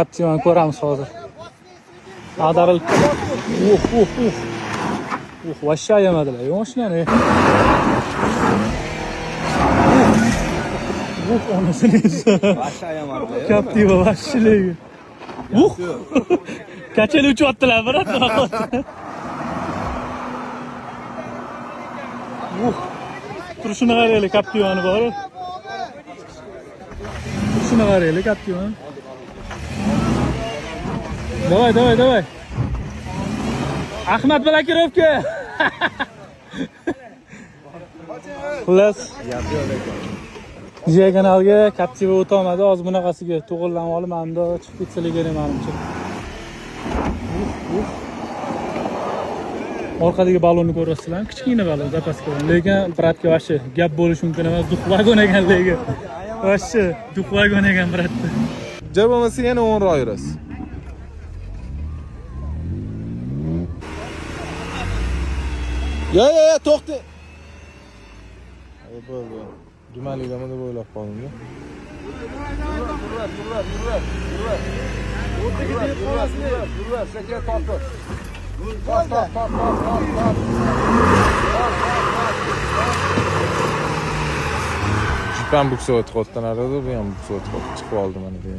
Captiva'ni ko'ramiz hozir. Ag'darilib. Uh, uh, uh. Uh, вообще ayamadilar. Yo'q mashinani. Uh, uh, onasini. Вообще ayamadi. Captiva vahshiligi. Uh! Kachali uchyaptilar, брат. Uh! Turishini qaraylik Captiva'ni bor. Turishini qaraylik Captiva'ni. Давай, давай, давай. Ahmad blokirovka. Xullas, diagonalga Captiva o'tolmadi. Hozir bunaqasiga to'g'irlanib olib, mana bunda chiqib ketsalar kerak menimcha. Uh, uh. Orqadagi ballonni ko'ryapsizlarmi? Kichkina ballon, zapaska. Lekin брат ga вообще gap bo'lishi mumkin emas. Дух vagon ekan lekin. Вообще дух vagon ekan брат da. Ja bo'lmasa yana o'nroq yurasiz. Yo, yo, yo, to'xta. Ay, bo'ldi. Jumalikdami deb o'ylab qoldim. Sekin tortib. Tort, tort, tort, tort, tort, tort. Jip ham buksa o'tib qoldi, narada bu ham buksa o'tib qoldi, chiqib oldi mana bu.